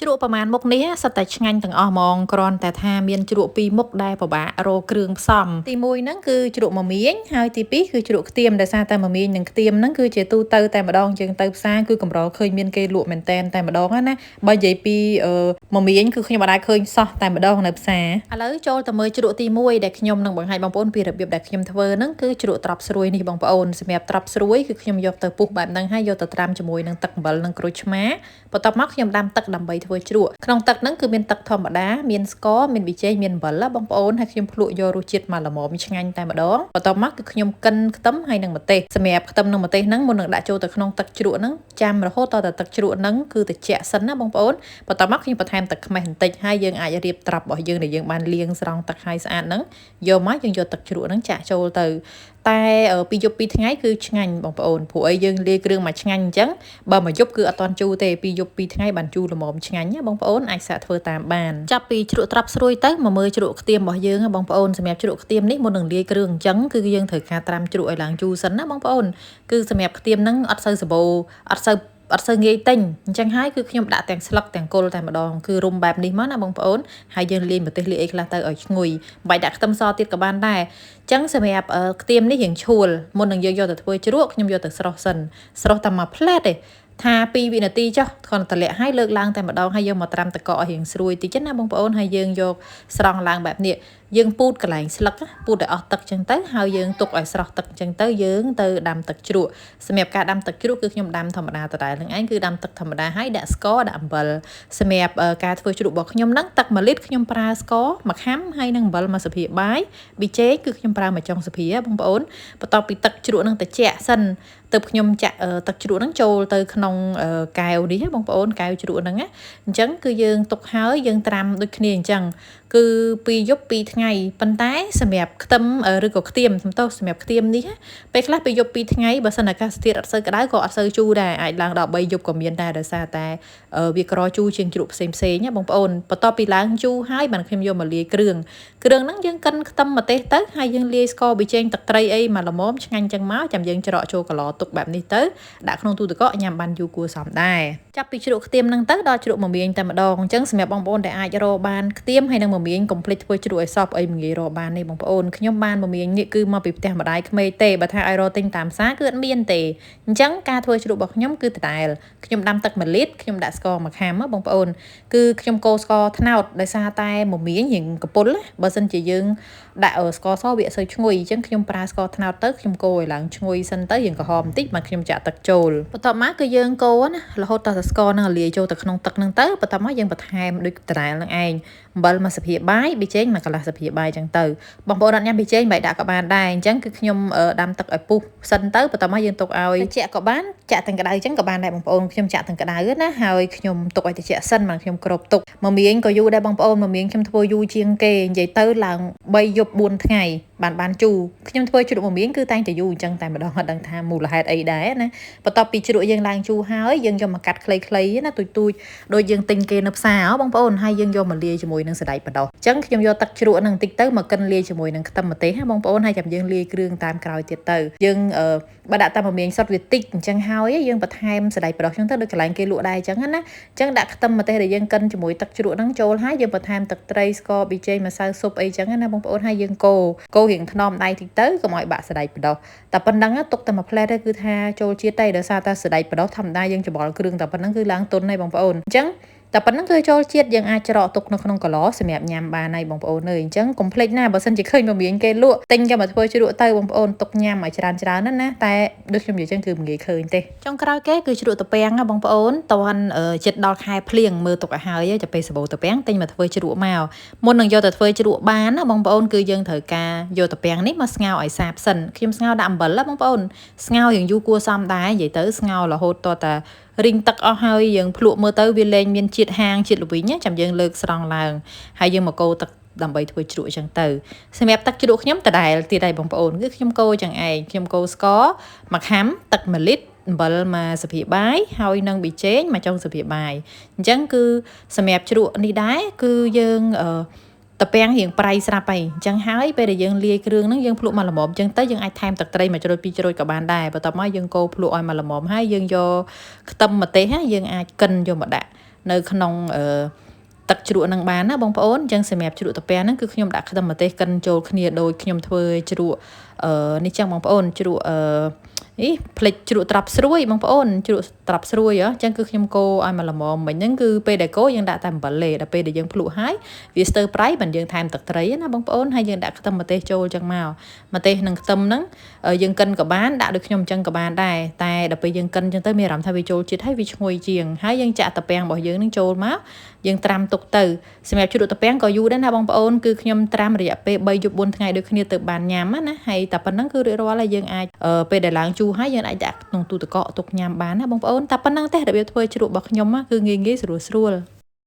ជ្រក់ប្រមាណមុខនេះសិតតែឆ្ងាញ់ទាំងអស់ហ្មងគ្រាន់តែថាមានជ្រក់ពីរមុខដែលពិបាករកគ្រឿងផ្សំទី1ហ្នឹងគឺជ្រក់មមាញហើយទី2គឺជ្រក់ខ្ទាមដោយសារតែមមាញនិងខ្ទាមហ្នឹងគឺជាទូទៅតែម្ដងយើងទៅផ្សារគឺកម្រឃើញមានគេលក់មែនតែនតែម្ដងណាបើនិយាយពីមមាញគឺខ្ញុំអត់ដែលឃើញសោះតែម្ដងនៅផ្សារឥឡូវចូលទៅមើលជ្រក់ទី1ដែលខ្ញុំនឹងបង្ហាញបងប្អូនពីរបៀបដែលខ្ញុំធ្វើហ្នឹងគឺជ្រក់ត្រប់ស្រួយនេះបងប្អូនសម្រាប់ត្រប់ស្រួយគឺខ្ញុំយកទៅពុះបែបហ្នឹងហើយយកទៅត្រាំជាមួយនឹងទឹកអំបិលនិងក្រូចឆ្មាបន្ទាប់មកខ្ញុំដាំទឹកដើម្បីធ្វើជ្រក់ក្នុងទឹកហ្នឹងគឺមានទឹកធម្មតាមានស្ករមានប៊ីចេងមានអំបិលបងប្អូនហើយខ្ញុំភ្លក់យករសជាតិមកល្មមឆ្ងាញ់តែម្ដងបន្ទាប់មកគឺខ្ញុំកិនខ្ទឹមហើយនិងម្ទេសសម្រាប់ខ្ទឹមនិងម្ទេសហ្នឹងមុននឹងដាក់ចូលទៅក្នុងទឹកជ្រក់ហ្នឹងចាំរហូតតតែទឹកជ្រក់ហ្នឹងគឺត្រជាក់សិនណាបងប្អូនបន្ទាប់មកខ្ញុំបន្ថែមទឹកខ្មេះបន្តិចហើយយើងអាចរៀបត្រប់របស់យើងដែលយើងបានលាងស្រង់ទឹកហើយស្អាតហ្នឹងយកមកយើងយកទឹកជ្រក់ហ្នឹងចាក់ចូលទៅតែពីយប់ពីថ្ងៃគឺឆ្ងាញ់បងប្អូនព្រោះអីយើងលាយគ្រឿងមកឆ្ងាញ់អញ្ចឹងបើមួយយប់គឺអត់ទាន់ជូរទេពីយប់ពីថ្ងៃបានជូរល្មមឆ្ងាញ់ណាបងប្អូនអាចសាកធ្វើតាមបានចាប់ពីជ្រក់ត្រាប់ស្រួយទៅមកមើលជ្រក់ខ្ទាមរបស់យើងបងប្អូនសម្រាប់ជ្រក់ខ្ទាមនេះមុននឹងលាយគ្រឿងអញ្ចឹងគឺយើងត្រូវការត្រាំជ្រក់ឲ្យឡើងជូរសិនណាបងប្អូនគឺសម្រាប់ខ្ទាមហ្នឹងអត់សូវសម្បូរអត់សូវងាយទិញអញ្ចឹងហើយគឺខ្ញុំដាក់ទាំងស្លឹកទាំងគល់តែម្ដងគឺរុំបែបនេះមកណាបងប្អូនហើយយើងលាយម្ទេសលាយអីខ្លះទៅឲ្យឈ្ងុយមិនបាច់ដាក់ខ្ទឹមសទៀតក៏បានដែរចឹងសម្រាប់ខ្ទាមនេះរៀងឈួលមុននឹងយើងយកទៅធ្វើជ្រក់ខ្ញុំយកទៅស្រុះសិនស្រុះតែមួយផ្លែតទេថា2វិនាទីចុះគ្រាន់តែតម្លាក់ឲ្យលើកឡើងតែម្ដងហើយយើងមកត្រាំទឹកកកឲ្យរៀងស្រួយតិចណាបងប្អូនហើយយើងយកស្រង់ឡើងបែបនេះយើងពូតកន្លែងស្លឹកពូតឲ្យអស់ទឹកចឹងទៅហើយយើងទុកឲ្យស្រស់ទឹកចឹងទៅយើងទៅដាំទឹកជ្រក់សម្រាប់ការដាំទឹកជ្រក់គឺខ្ញុំដាំធម្មតាដដែលនឹងឯងគឺដាំទឹកធម្មតាហើយដាក់ស្ករដាក់អំបិលសម្រាប់ការធ្វើជ្រក់របស់ខ្ញុំហ្នឹងទឹក1លីត្រខ្ញុំប្រើស្ករ1ខាំហើយនិងអំបិល1ស្លាបបាយប៊ីចេងគឺខ្ញុំប្រើ1ចុងស្លាបបងប្អូនបន្ទាប់ពីទឹកជ្រក់ហ្នឹងត្រជាក់សិនទើបខ្ញុំចាក់ទឹកជ្រក់ហ្នឹងចូលទៅក្នុងកែវនេះបងប្អូនកែវជ្រក់ហ្នឹងណាអញ្ចឹងគឺយើងទុកហើយយើងត្រាំដូចគ្នាអញ្ចឹងគឺពីយប់ពីថ្ងៃប៉ុន្តែសម្រាប់ខ្ទឹមឬក៏ខ្ទាមសំទោសសម្រាប់ខ្ទាមនេះពេលខ្លះពីយប់ពីថ្ងៃបើសិនអាកាសធាតុអត់សូវក្តៅក៏អត់សូវជូរដែរអាចឡើងដល់3យប់ក៏មានដែរដោយសារតែវាក្រជូរជាងជ្រក់ផ្សេងផ្សេងណាបងប្អូនបន្ទាប់ពីឡើងជូរហើយបានខ្ញុំយកមកលាយគ្រឿងគ្រឿងហ្នឹងយើងកិនខ្ទឹមម្ទេសទៅហើយយើងលាយស្ករប៊ីចេងទឹកត្រីអីមកល្មមឆ្ងាញ់ចឹងមកចាំយើងច្រកចូលកឡទុកបែបនេះទៅដាក់ក្នុងទូទឹកកកញ៉ាំបានយូរគួរសមដែរចាប់ពីជ្រក់ខ្ទាមហ្នឹងទៅដល់ជ្រក់មមាញតែម្ដងអញ្ចឹងសម្រាប់បងប្អូនដែលអាចរកបានខ្ទាមហើយនឹងមមាញកុំភ្លេចធ្វើជ្រក់ឲ្យសពអីមិនងាយរកបានទេបងប្អូនខ្ញុំបានមមាញនេះគឺមកពីផ្ទះម្ដាយក្មេកទេបើថាឲ្យរកទិញតាមផ្សារគឺអត់មានទេអញ្ចឹងការធ្វើជ្រក់របស់ខ្ញុំគឺដដែលខ្ញុំដាំទឹក1លីត្រខ្ញុំដាក់ស្ករ1ខាំបងប្អូនគឺខ្ញុំកូរស្ករត្នោតដោយសារតែមមាញរៀងកពុលបើសិនជាយើងដាក់ស្ករសវាអត់សូវឈ្ងុយអញ្ចឹងខ្ញុំប្រើស្ករត្នោតទៅខ្ញុំកូរឲ្យឡើងឈ្ងុយសិនទៅរៀងក្រហមបន្តិចមកខ្ញុំចាក់ទឹកចូលបន្ទាប់មកគឺយើងកូរណារហូតដល់ស្ករនឹងលាយចូលទៅក្នុងទឹកហ្នឹងទៅបន្ទាប់មកយើងបន្ថែមដូចដដែលនឹងឯងអំបិល1ស្លាបបាយប៊ីចេង1កន្លះស្លាបបាយអញ្ចឹងទៅបងប្អូនអត់ញ៉ាំប៊ីចេងមិនដាក់ក៏បានដែរអញ្ចឹងគឺខ្ញុំដាំទឹកឲ្យពុះសិនទៅបន្ទាប់មកយើងទុកឲ្យត្រជាក់ក៏បានចាក់ទាំងក្តៅអញ្ចឹងក៏បានដែរបងប្អូនខ្ញុំចាក់ទាំងក្តៅណាហើយខ្ញុំទុកឲ្យត្រជាក់សិនមកខ្ញុំគ្របទុកមមាញក៏យូរដែរបងប្អូនមមាញខ្ញុំធ្វើយូរជាងគេនិយាយទៅឡើង3យប់4ថ្ងៃបានជូរខ្ញុំធ្វើជ្រក់មមាញគឺតែងតែយូរអញ្ចឹងតែម្ដងអត់ដឹងថាមូលហេតុអីដែរណាបន្ទាប់ពីជ្រក់យើងឡើងជូរហើយយើងយកមកកាត់ខ្លីៗណាទូចៗដូចយើងទិញគេនៅផ្សារបងប្អូនហើយយើងយកមកលាយជាមួយនឹងសណ្តែកបណ្ដុះអញ្ចឹងខ្ញុំយកទឹកជ្រក់នឹងបន្តិចទៅមកកិនលាយជាមួយនឹងខ្ទឹមម្ទេសណាបងប្អូនហើយចាំយើងលាយគ្រឿងតាមក្រោយទៀតទៅយើងបើដាក់តាមមមាញសុទ្ធវាតិចអញ្ចឹងហើយយើងបន្ថែមសណ្តែកបណ្ដុះអញ្ចឹងទៅដូចកន្លែងគេលក់ដែរអញ្ចឹងណាអញ្ចឹងដាក់ខ្ទឹមម្ទេសដែលយើងកិនជាមួយទឹកជ្រក់ហ្នឹងចូលហើយយើងបន្ថែមទឹកត្រីស្ករប៊ីចេងម្សៅស៊ុបអីចឹងណាបងប្អូនហើយយើងកូររៀងថ្នមដៃតិចទៅកុំឲ្យបាក់សណ្តែកបណ្ដុះតែប៉ុណ្្នឹងទុកតែមួយផ្លែទេគឺថាចូលជាតិទេដោយសារតែសណ្តែកបណ្ដុះធម្មតាយើងច្របល់គ្រឿងតែប៉ុណ្្នឹងគឺឡើងទុនហើយបងប្អូនអញ្ចឹងតែប៉ុណ្្នឹងគឺចូលជាតិយើងអាចច្រកទុកនៅក្នុងកឡសម្រាប់ញ៉ាំបានហើយបងប្អូនអើយអញ្ចឹងកុំភ្លេចណាបើសិនជាឃើញមមាញគេលក់ទិញយកមកធ្វើជ្រក់ទៅបងប្អូនទុកញ៉ាំឲ្យច្រើនច្រើនណាណាតែដូចខ្ញុំនិយាយចឹងគឺមិនងាយឃើញទេចុងក្រោយគេគឺជ្រក់តាពាំងណាបងប្អូនតន់ចិត្តដល់ខែភ្លៀងមើលទុកឲ្យហើយទៅពេលសបោតាពាំងទិញមកធ្វើជ្រក់មកមុននឹងយកទៅធ្វើជ្រក់បានណាបងប្អូនគឺយើងត្រូវការយកតាពាំងនេះមកស្ងោរឲ្យសាបសិនខ្ញុំស្ងោរដាក់អំបិលណាបងប្អូនស្ងោរយ៉ាងយូរគួរសមដែរនិយាយទៅស្ងោររហូតតតែរីងទឹកអស់ហើយយើងភ្លក់មើលទៅវាលែងមានជាតិហាងជាតិល្វីងចាំយើងលើកស្រង់ឡើងហើយយើងមកកូរទឹកដើម្បីធ្វើជ្រក់អញ្ចឹងទៅសម្រាប់ទឹកជ្រក់ខ្ញុំដដែលទៀតហើយបងប្អូនគឺខ្ញុំកូរចឹងឯងខ្ញុំកូរស្ករ1ខាំទឹក1លីត្រអំបិល1ស្លាបបាយហើយនឹងប៊ីចេង1ចុងស្លាបបាយអញ្ចឹងគឺសម្រាប់ជ្រក់នេះដែរគឺយើងតាពាំងរៀងប្រៃស្រាប់ហើយអញ្ចឹងហើយពេលដែលយើងលាយគ្រឿងហ្នឹងយើងភ្លក់មកល្មមអញ្ចឹងទៅយើងអាចថែមទឹកត្រីមួយជ្រុលពីរជ្រុលក៏បានដែរបន្ទាប់មកយើងកូរភ្លក់ឲ្យមកល្មមហើយយើងយកខ្ទឹមម្ទេសយើងអាចកិនយកមកដាក់ នៅក្នុងអឺទឹកជ្រក់នឹងបានណាបងប្អូនអញ្ចឹងសម្រាប់ជ្រក់តាពាំងហ្នឹងគឺខ្ញុំដាក់ខ្ទឹមម្ទេសកិនចូលគ្នាដូចខ្ញុំធ្វើជ្រក់អឺនេះចឹងបងប្អូនជ្រក់អឺនេះផ្លិចជ្រក់ត្រប់ស្រួយបងប្អូនជ្រក់ត្រប់ស្រួយអញ្ចឹងគឺខ្ញុំកូរឲ្យមកល្មមមិញហ្នឹងគឺពេលដែលកូរយើងដាក់តែអំបិលទេដល់ពេលដែលយើងភ្លក់ហើយវាស្ទើរប្រៃបានយើងថែមទឹកត្រីណាបងប្អូនហើយយើងដាក់ខ្ទឹមម្ទេសចូលចឹងមកម្ទេសនិងខ្ទឹមហ្នឹងយើងកិនក៏បានដាក់ដូចខ្ញុំអញ្ចឹងក៏បានដែរតែដល់ពេលយើងកិនអញ្ចឹងទៅមានអារម្មណ៍ថាវាចូលជាតិហើយវាឈ្ងុយជាងហើយយើងចាក់តាពាំងរបស់យើងនឹងចូលមកយើងត្រាំទុកទៅសម្រាប់ជ្រក់តាពាំងក៏យូរដែរណាបងប្អូនគឺខ្ញុំត្រាំរយៈពេល3យប់4ថ្ងៃដូចគ្នាទៅបានញ៉ាំណាហើយតែប៉ុណ្្នឹងគឺរួចរាល់ហើយយើងអាចពេលដែលឡើងជូរហើយយើងអាចដាក់ក្នុងទូទឹកកកទុកញ៉ាំបានណាបងប្អូនតែប៉ុណ្្នឹងទេរបៀបធ្វើជ្រក់របស់ខ្ញុំគឺងាយងាយស្រួលស្រួល។